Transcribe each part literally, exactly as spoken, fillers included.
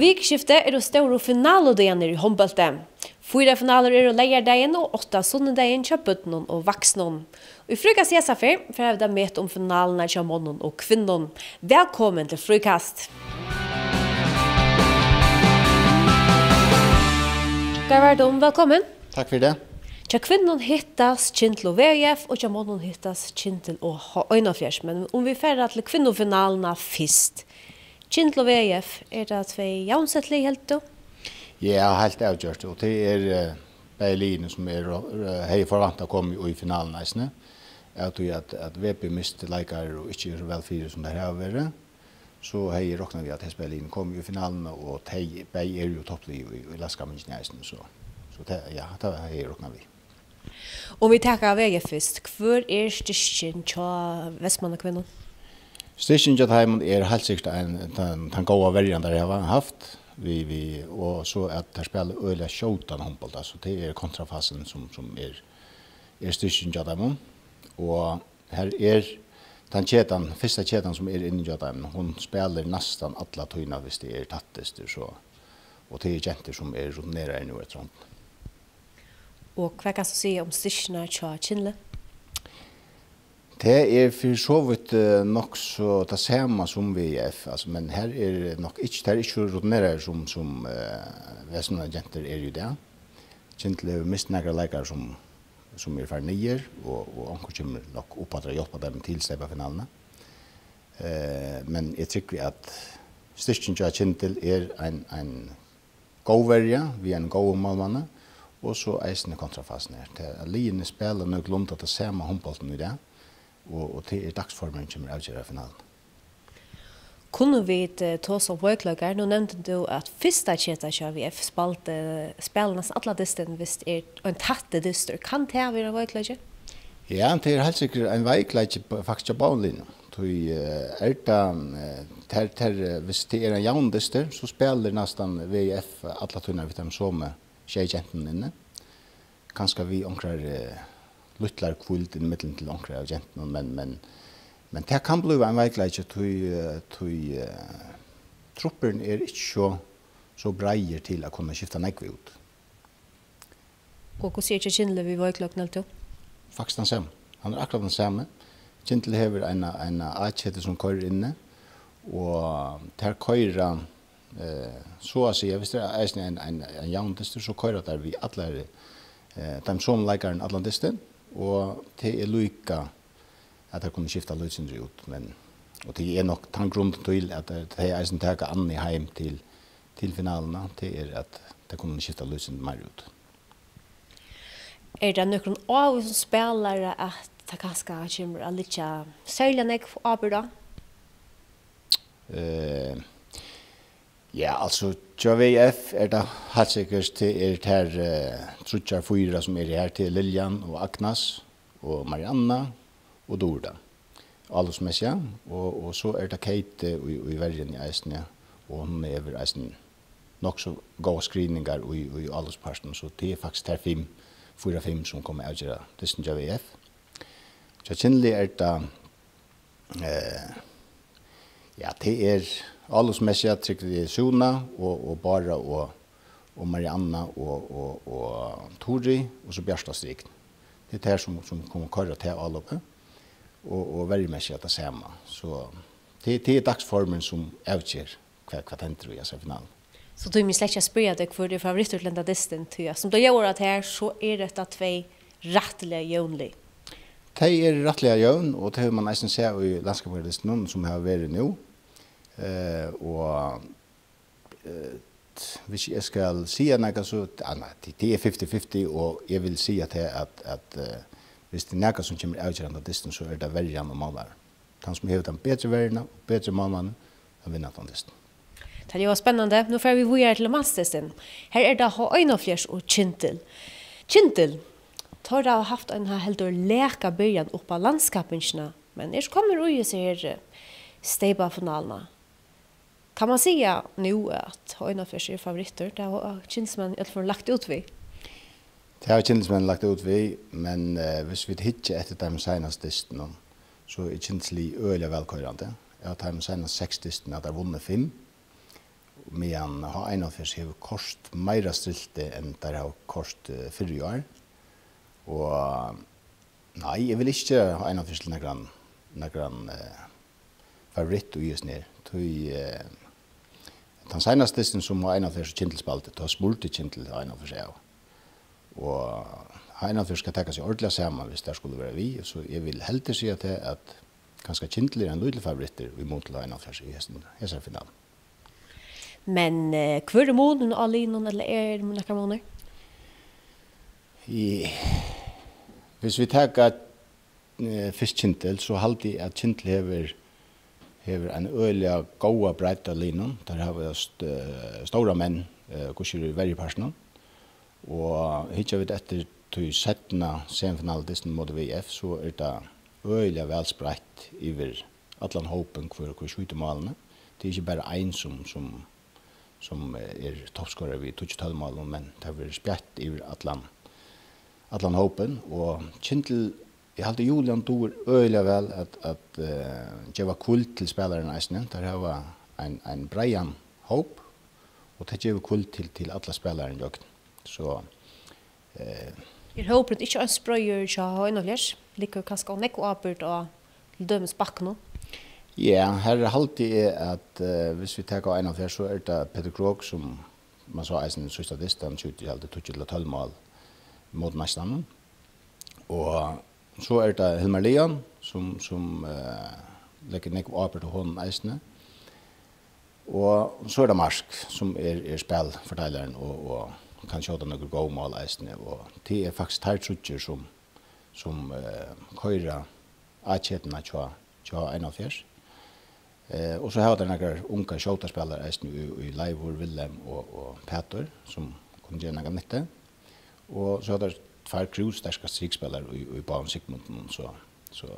Vikuskiftið eru stóru finaludagarnir í hondbólti. Fýra finalur eru leygardagin og átta sunnudagin hjá børnum og vaksnum. Í Fríkast hesa ferð fara vit at meta um finalurnar hjá monnum og kvinnum. Vælkomin til Fríkast. Garðar Dom, vælkomin. Takk fyri tað. Hjá kvinnum hittast Kyndil og V J F, og hjá monnum hittast Kyndil og H einogfýrs. Men um vit fara til kvinnufinaluna fyrst. Kyndil og V J F, eru tað tvey javnsett lið, heldur tú? Ja, heilt avgjørt, og tað er, eh, bæði liðini, sum er, eh, hevði forventað at koma í finaluna eisini. Av tí at, at V B misti leikarar og ikki er so væl fyri, sum teir hava verið, so hevði eg roknað við, at hesi bæði liðini komu í finaluna, og tey bæði eru jú topplið í, í Landsskammingini eisini, so, so tað, ja, tað hevði eg roknað við. Um vit taka V J F fyrst, hvør er styrkin hjá Vestmannakvinnum? Styrkin hjá teimum er heilt sikkert ein, tann, tann góða verjan, teir hava havt, við, við, og so at teir spæla øgiliga skjótan hondbólt, altso, tað er kontrafasin, sum, sum er, er styrkin hjá teimum. Og her er tann ketan, fyrsta ketan, sum er inni hjá teimum, hon spælir næstan alla tíðina, viss tað er tætt dystur, so, og tað eru gentur, sum eru rutineraðar nú eftir hondini. Og hvat kanst tú siga um styrkirnar hjá Kyndli? Tað er fyri so vítt, eh, nokk so tað sama sum V J F, altso, men her er nokk ikki, tað er ikki so rutineraðir sum, sum, eh, Vestmanna gentur eru í dag. Kyndil hevur mist nakrar leikarar sum, sum eru farnir niður, og, og onkur kemur nokk upp aftur at hjálpa teimum til steypafinaluna. Eh, men eg trúgvi, at styrkin hjá Kyndil er ein, ein góð verja við einum góðum málmanni, og so eisini kontrafasin her. Tað, at liðini spæla nøkulunda tað sama hondbóltin í dag, og, og tað er dagsformurin, sum kemur at avgera finaluna. Kunnu vit, eh, tosa um veikleikar? Nú nevndi tú, at fyrsta keta hjá V F spældi, spælir næstan alla dystin, viss er ein tættur dystur. Kann tað vera ein veikleiki? Ja, tað er heilt sikkert ein veikleiki, b-, faktiskt, hjá báðum liðunum. Tí, eh, er tað, eh, tær, tær, eh, viss tað er ein javn dystur, so spælir næstan V F alla tíðina við teimum somu sjey gentunum inni. Kanska við onkrari, eh, lítlari hvíld inn ímillum til onkrar av gentunum, men, men, men tað kann blíva ein veikleiki, tí, eh, tí, eh, truppurin er ikki so, so breiður til at kunna skifta nógv út. Og hvussu er hjá Kyndli við veikleikan, heldur tú? Faktiskt tann sami. Hann er akkurát tann sami. Kyndil hevur eina, eina A-ketu sum koyrir inni, og tær koyra, eh, so at siga, viss tað er eisini ein, ein, ein javndystur, so koyra tær við allar, eh, teimum somu leikarunum allan dystin, og tað er líka at tær kunnu skifta lítið sindur út, men, og tað er nokk tann grundin til, at tey, tey eisini taka Anni heim til, til finaluna, tað er, at tey kunnu skifta lítið sindur meir út. Er tað nøkrum ávísum spælara, at tað kanska kemur at liggja serliga nógv ábyrgd á? Eh, ja, altso, hjá V F er tað heilt sikkurt, tað er tær, eh, tríggjar, fýra sum eru her, tað er Liljan og Agnes og Marianna og Durda. Álopsmessiga, og, og so er tað Kate í, í verjuni eisini, og hon hevur eisini nokk so góðar skrivingar í, í álopspartinum, so tað er faktiskt tær fimm, fýra, fimm, sum koma at avgera dystin hjá V F. Hjá Kyndli er tað, eh, ja, tað er álopsmessiga, trúgvi eg, Súna og, og Bára og, og Marianna og, og, og Turið, og so Bjarta Strikn. Tað er tær, sum, sum koma at koyra tað álopið, og, og verjumessiga tað sama. So tað, tað er dagsformurin, sum avger, hvat, hvat hendir í hesari finalu. So tími eg slett ikki at spyrja teg, hvør er favorittur til henda dystin, tí at sum tað ljóðar á tær, so eru hetta tvey rættiliga jøvn lið. Tey eru rættiliga jøvn, og tað hevur mann eisini sæð í landskampadystinum, sum hava verið nú. Eh, og, eh, viss eg skal siga nakað, so, ah, nei, tað, tað er fifty fifty, og eg vil siga tað, at, at, eh, viss tað er nakað, sum kemur avgerandi á dystin, so er tað verjan og málarin. Tann, sum hevur tann betri verjuna og betri málmannin, hann vinnur allan dystin. Tað ljóðar spennandi. Nú fara vit víðari til mansdystin. Her er tað H einogfýrs og Kyndil. Kyndil, teir hava havt eina heldur laka byrjan upp á landskappingina, men eru komnir í hesa her, eh, steypafinaluna. Kann mann siga nú, at H einogfýrs er favorittur? Tað hava kyndilsmenn í øllum førum lagt út við. Tað hava kyndilsmenn lagt út við, men, eh, viss vit hyggja eftir teimum seinastu dystunum, so er Kyndils lið øgiliga vælkoyrandi. Av teimum seinastu seks dystunum hava teir vunnið fimm, Meðan H einogfýrs hevur koyrt meira strilti enn teir hava koyrt, eh, fyrr í ár. Og nei, eg vil ikki gera H einogfýrs til nakran, nakran, eh, favoritt í hesum her. Tí, eh, tann seinasta dystin sum H einogfýrs og Kyndil spældu, tá smurdi Kyndil H einogfýrs av. Og H einogfýrs skal taka seg ordiliga saman, viss teir skulu vera við. So eg vil heldur siga tað, at kanska Kyndil er ein lítil favorittur í mun til H einogfýrs í hesum, hesari finalu. Men, eh, hvør er munurin á liðunum, ella er nakar munur? Í, viss vit taka, eh, fyrst Kyndil, so haldi eg, at Kyndil hevur, hevur ein øgiliga góða breidd á liðnum. Teir hava st-, eh, stóra menn, eh, hvussu er í verjupartinum. Og hyggja vit eftir tí seinna semifinaludystinum móti V F, so er tað øgiliga væl spreitt yvir allan hópin, hvør, hvør skjýtur málini. Tað er ikki bara ein, sum, sum, sum er toppskorari við tíggju tólv málum, men tað verður spreitt yvir allan, allan hópin. Og Kyndil, eg haldi, Julian dugir øgiliga væl at, at, eh, geva hvíld til spælararnar eisini. Teir hava ein, ein breiðan hóp, og tað gevur hvíld til, til allar spælararnar ígjøgnum. So, eh, Er hópurin ikki eins breiður hjá H einogfýrs? Liggur kanska ov nógv ábyrgd á til dømis bakkunum? Ja, her haldi eg at, eh, viss vit taka H einogfýrs, so er tað Petur Krogh, sum man sá eisini síðsta dyst, hann skjýtur, eg haldi, tíggju ella tólv mál móti neistanum. Og so er tað Hilmar Leon, sum, sum, eh, leggur nógv ábyrgd á honum eisini. Og so er tað Mark, sum er, er spælforteilarin og, og kann skjóta nøkur góð mál eisini. Og tað er faktiskt teir tríggir, sum, sum, eh, koyra áketuna hjá, hjá einogfýrs. Eh, og so hava teir nakrar ungar skjótaspælarar eisini í, í Leivur, Wilhelm og, og Pætur, sum kunnu gera nakað nyttu. Og so hava teir tveir grútsterkar strikspælarar í, í báðum Sigmundum, so, so,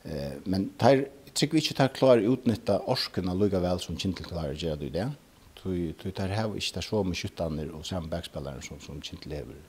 eh, men teir, eg trúgvi ikki, teir klára at útnytta orkuna líka væl, sum Kyndil klárar at gera tað í dag. Tí, tí teir hava ikki tær somu skjúttarnar og sama bakspælaran, sum, sum Kyndil hevur,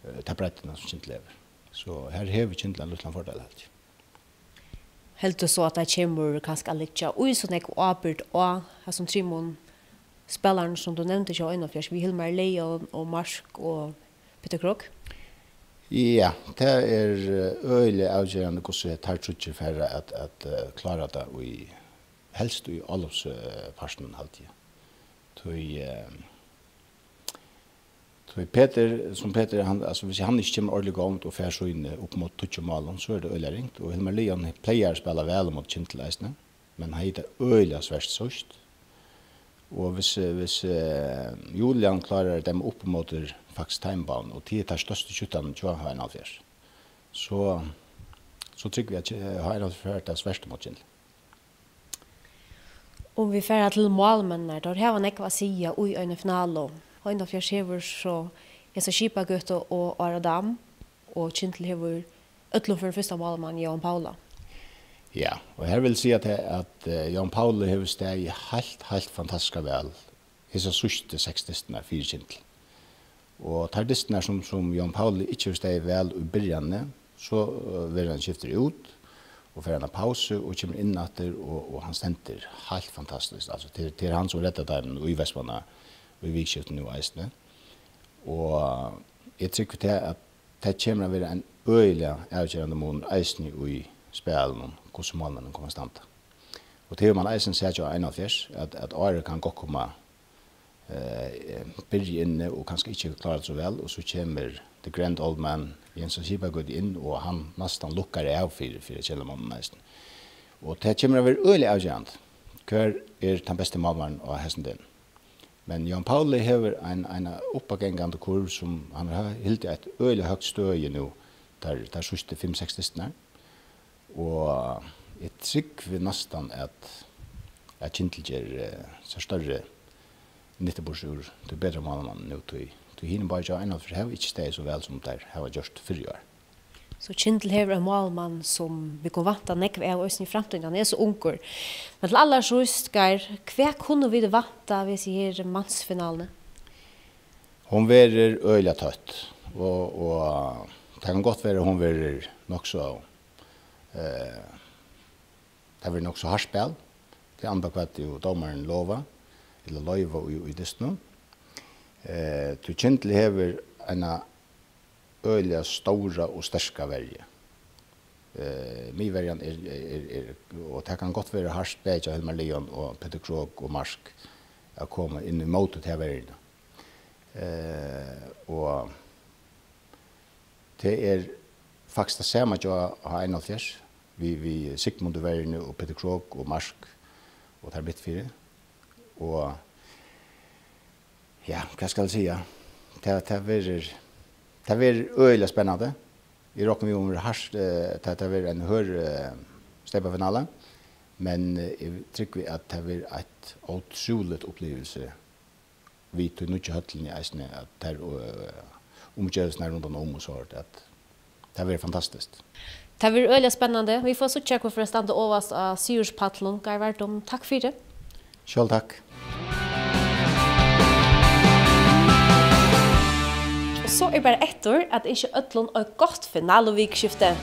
eh, ta breiddina, sum Kyndil hevur. So her hevur Kyndil ein lítlan fordel, haldi eg. Heldur tú so, at tað kemur kanska at liggja í so nógv ábyrgd á hasum trimum spælarunum, sum tú nevndi, hjá einogfýrs, við Hilmar Leon og Mark og Petur Krogh? Ja, tað er, eh, øgiliga avgerandi, hvussu teir tríggir fara at, at, eh, klára tað í, helst í álopspartinum, haldi eg. Tí, eh, Tí Petur, sum Petur, hann, altso, viss hann ikki kemur ordiliga í gongd og fær síni upp móti tíggju málum, so er tað øgiliga ringt. Og Hilmar Leon plagar at spæla væl móti Kyndil eisini, men hann hevði tað øgiliga svært síðst. Og viss, eh, viss, eh, Julian klárar at demma upp móti faktiskt teimum báðum, og tað eru teir størstu skjúttarnir hjá H einogfýrs, so, so trúgvi eg, at, eh, H einogfýrs fær tað svært móti Kyndil. Um vit fara til málmenninar, teir hava nógv at siga í eini finalu. H einogfýrs hevur so Esa Skipagøtu og Ara Dam, og Kyndil hevur øllum fyri fyrsta málmann, Jóhan Paula. Ja, og her vil eg siga tað, at, eh, Jóhan Pauli hevur staðið heilt, heilt fantastiskt væl hesar síðstu seks dystirnar fyri Kyndil. Og teir dystirnar, sum, sum Jóhan Pauli ikki hevur staðið væl í byrjanini, so, eh, verður hann skiftur út og fer hann á pausu og kemur inn aftur, og, og hann stendur heilt fantastiskt. Altso, tað er, tað er hann, sum reddar teimum í Vestmanna í vikuskiftinum nú eisini. Og eg trúgvi tað, at tað kemur at vera ein øgiliga avgerandi munur eisini í spælinum, hvussu málmenninir koma at standa. Og tað hevur mann eisini sæð hjá einogfýrs, at, at Ari kann gott koma, eh, byrja inni og kanska ikki klára tað so væl, og so kemur the grand old man, Jens á Skipagøtu, inn, og hann næstan lukkar av fyri, fyri Kjellmannin eisini. Og tað kemur at vera øgiliga avgerandi, hvør er tann besti málmaðurin á hesum degnum. Men Jóhan Pauli hevur ein, eina uppagangandi kurv, sum hann hevur hildið eitt øgiliga høgt støði nú, teir, teir síðstu fimm, seks dystirnar. Og eg trúgvi næstan, at, at Kyndil ger, eh, sær størri nyttuburtur úr tí betra málmanninum nú, tí, tí hini báðir hjá einogfýrs hava ikki staðið so væl, sum teir hava gjørt fyrr í ár. So Kyndil hevur ein málmann, sum vit kunnu vænta nógv av eisini í framtíðini, hann er so ungur. Men til allarsíðst, Geir, hvat kunnu vit vænta av hesi her mansfinaluni? Hon verður øgiliga tøtt, og, og tað kann gott vera, hon verður nokk so, eh, tað verður nokk so hart spæl. Tað er annað, hvat jú dómarin lovar, til at loyva í, í dystinum. Eh, tí Kyndil hevur eina øgiliga stóra og sterka verju. Eh, miðverjan er, er, er, er, og tað kann gott vera hart bæði hjá Hilmar Leon og Petur Krog og Mark at koma inn í móti til verjuna. Eh, og tað er faktiskt tað sama hjá H einoghálvfjerðs, við, við Sigmund í verjuni og Petur Krog og Mark og teir mittfyri. Og ja, hvat skal eg siga? Tað, tað verður, tað verður øgiliga spennandi. Eg rokni við um verður hart, eh, tað, tað verður ein hørð, eh, steypafinala. Men, eh, eg trúgvi at tað verður eitt ótrúligt upplivilsi við tí nýggju høllini eisini, at tær, eh, umgjørdirnar rundan um og so, at tað verður fantastiskt. Tað verður øgiliga spennandi. Vit fáa síggja, hvør fer at standa ovast á sigurspallinum. Geir Vardum, takk fyri. Sjálv takk. Og so er bara eftir at ynskja øllum eitt gott finaluvikuskifti.